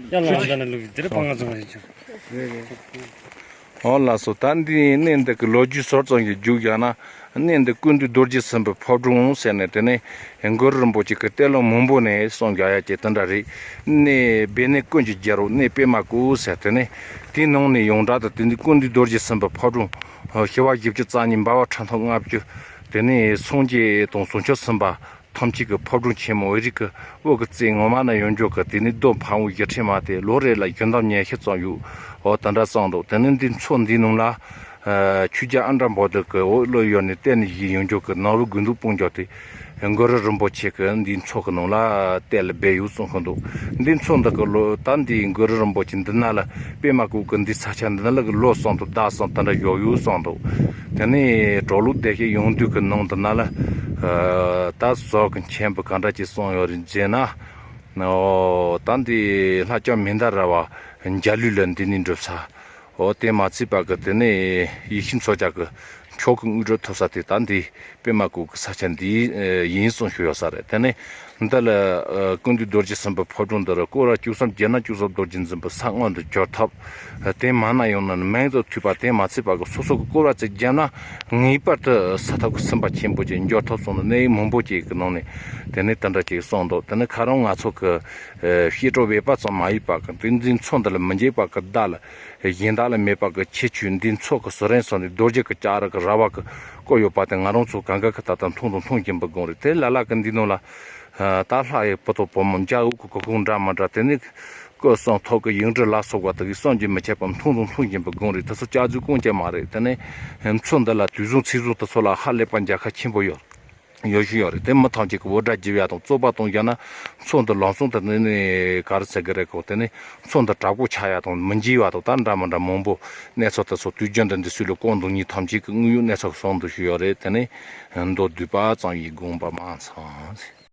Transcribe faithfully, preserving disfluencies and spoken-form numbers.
ཡང་ལ་འདི་ནས་ལུག་འདིར་པང་ང་ཚོ་ཞིག་ཅུ། ཨོ་ལགས་སོ། ད་འདི་གནས་འདི་གི་ལོ་རྒྱུས་ཟུར་ཙམ་ཞིག་རྒྱུགས་བཞག་ན། གནས་འདི་ཀུན་འདུས་རྡོ་རྗེ་སེམས་དཔའི་ཕོ་བྲང་ཟེར་ནས་དེ་ནས་གུ་རུ་རིན་པོ་ཆེ་གི་གཏེར་ལུང་མང་པོ་ནས་གསུངས་བཞག་ཡ་ཅིག་དེ་འདྲ་རེད། གནས་སྦས་གནས་ཀུན་གྱི་རྒྱལ་པོ་གནས་པད་མ་བཀོད་ཟེར་དེ་ནས་དེའི་ནང་ནས་ཡོངས་གྲགས་དུ་དེ་འདི་ཀུན་འདུས་རྡོ་རྗེ་སེམས་དཔའི་ཕོ་བྲང་། ཞི་བ་བཞི་བཅུ་རྩ་གཉིས། འབར་བ་ཁྲག་འཐུང་ལྔ་བཅུ། དེ་ནས་སངས་རྒྱས་དང་བྱང་ཆུབ་སེམས་དཔའ་ཐམས་ཅད་ཀྱི་ཕོ་བྲང་ཆེན་མོ། འོད་རིས་ཀྱི་འོད་ཀྱི་རྩེ་ངོ་མ་ན་ཡོད་འཇོག་གི། དེ་ནས་རྡོ་འཕང་བོ་བཞི་ཁྲི་མ་དེ་ལོ་རེ་ལ་བཞི་འདབ་ཉི་ཤུ་ཙམ་ཡོད། འོ་དེ་འདྲ་གསུངས་འདུག་དེ་ནས་འདི་མཚོ་འདི་ནང་ལ་ཆོས་རྒྱལ་ཨ་མྲ་འབོ་དེ་གི་འོད་བློ་ཡོད་ནས་གཏེར་ནས་བཞེས་ཡོད་འཇོག་གི། ནང་ལོགས་དགུན་འདུག་སྤུངས་རྒྱག་དེ་གུ་རུ་རིན་པོ་ཆེ་གི་འདི་མཚོ་གི་ནང་ལ་གཏེར་ལ་སྦས་ཡོད་གསུང་གི་འདུག་འདི་མཚོ་འདི་གི་ལོ་ད་འདི་གུ་རུ་རིན་པོ་ཆེ་འདི་ན་ལ་པད་མ་བཀོད་གི་འདི་ས་ཆ་འདི་ན་ལ་གི་ལོ་གསུམ་དང་ཟླ་གསུམ་དེ་འདྲ་བཞུགས་ཡོད་གསུངས་འདུག་དེ་ནས་གྲོགས་ལུགས་བདེ་གཤེགས་ཡོངས་འདུས་ཀྱི་ནང་དུ་ན་ལ། ད་ཟོག་གི་མཆན་བུ་ག་འདྲ་ཅིག་གསུངས་ཡོད་རེད་ཟེར་ན། ཨོ་ད་འདི་ལྷ་ལྕམ་མན་དཱ་ར་བ་འཇའ་ལུས་ལ་འདི་ནས་འགྲུབ་ས། ཨོ་དེ་མ་ཚད་པ་གི་དེ་ནས་ཡེ་ཤེས་མཚོ་རྒྱལ་གྱི་མཆོག་གི་དངོས་གྲུབ་ཐོབ་ས་དེ་ད་འདི་པད་མ་བཀོད་ཀྱི་ས་ཆ་འདི་ཡིན་གསུངས་ཞུ་ཡོད་ས་རེད། དེ་ནས། འདི་ལ་ཀུན་འདུས་རྡོ་རྗེ་སེམས་དཔའི་ཕོ་བྲང་འདི་རུ་སྐོར་ར་བཅུ་གསུམ་བརྒྱབ་ན་བཅུ་གསུམ་རྡོ་རྗེ་འཛིན་པའི་ས་མངོན་དུ་གྱུར་ཐུབ། དེ་མ་ན་ཡང་ན་མིང་དུ་ཐོས་པ་དེ་མ་ཚད་པ་གི་སོ་སོ་གི་སྐོར་ར་ཚིག་བརྒྱབ་ན་ངེས་པར་དུ་ས་ཐོབ་ཀྱི་སེམས་དཔའ་ཆེན་པོ་ཅིག་འགྱུར་ཐུབ་གསུངས་ནས་གནས་ཡིག་མང་པོ་ཅིག་གི་ནང་ནས་དེ་ནས་དེ་འདྲ་ཅིག་གསུངས་འདུག་དེ་ནས་ཁ་རང་ང་ཚོ་གི་བཤད་སྤྲོ་བས་པ་ཙམ་མ་ཡིན་པ་གི་དེ་འཛིན་ཚོགས་འདི་ལ་མི་འཇིགས་པ་གི་བདག་ལ། གཞན་དག་ལ་མེད་པ་གི་ཁྱད་ཆོས་འདི་མཚོ་གི་ཟུར་རིང་སོགས་ནས་རྡོ་རྗེ་གི་ལྕགས་རི་གི་ར་བ་གི་བརྐོས་ཡོད་པ་དེ་ང་རང་ཚོ་གང་ག་གི་ད་ལྟ་མཐོང་དང་མཐོང་བཞིན་པའི་སྒང་རེད། དེ་ལ་ལ་གི་འདི་ནང་ལ་ད་ལྷ་ཡི་བུ་དང་བུ་མོ་འཇའ་འོད་ཀྱི་གོ་འཕང་འདྲ་མི་འདྲ་དེ་ནས་སྐུ་གསུང་ཐུགས་ཀྱི་ཡིག་འབྲུ་ལ་སོགས་པ་དག་གིས་བསམ་གྱིས་མི་ཁྱབ་པ་མཐོང་དང་མཐོང་བཞིན་པའི་སྒང་རེད། དེ་ཚོ་སྐྱག་རྫུན་རྐང་རྐྱང་མ་རེད། དེ་ནས་མཚོ་འདི་ལ་དུས་བཟང་ཚེས་བཟང་དེ་ཚོ་ལ་ཧ་ལས་པ་མཇལ་ཁ་ཆེན་པོ་ཡོད། ཡོད་བཞིན་ཡོད་རེད། དེ་མི་ཐམས་ཅད་ཀྱིས་འུར་སྒྲ་བརྒྱབ་ཡ་དང་རྩོད་པ་གཏོང་བཞག་ན་མཚོ་འདི་ལམ་སང་དེ་ནས་ག་རེ་ཟེར་གི་རེད་གོ། དེ་ནས་མཚོ་འདི་དྲག་པོ་ཆགས་ཡ་དང་མི་འཇིགས་པ་དང་ད་འདྲ་མི་འདྲ་མང་པོ་གནས་ཚུལ་དེ་ཚོ་དུས་རྒྱུན་དུ་འདི་སུས་ལ་སྐོང་འདུག་ཉིད་ཐམས་ཅད་ཀྱི་དངོས་ཡོད་གནས་ཚུལ་གསུངས་འདུག་ཞུ་ཡོད་རེད། དེ་ནས་མདོར་བསྡུས་པ་ཙམ་ཡིས་དགོངས་པ་མ་ཚོམ།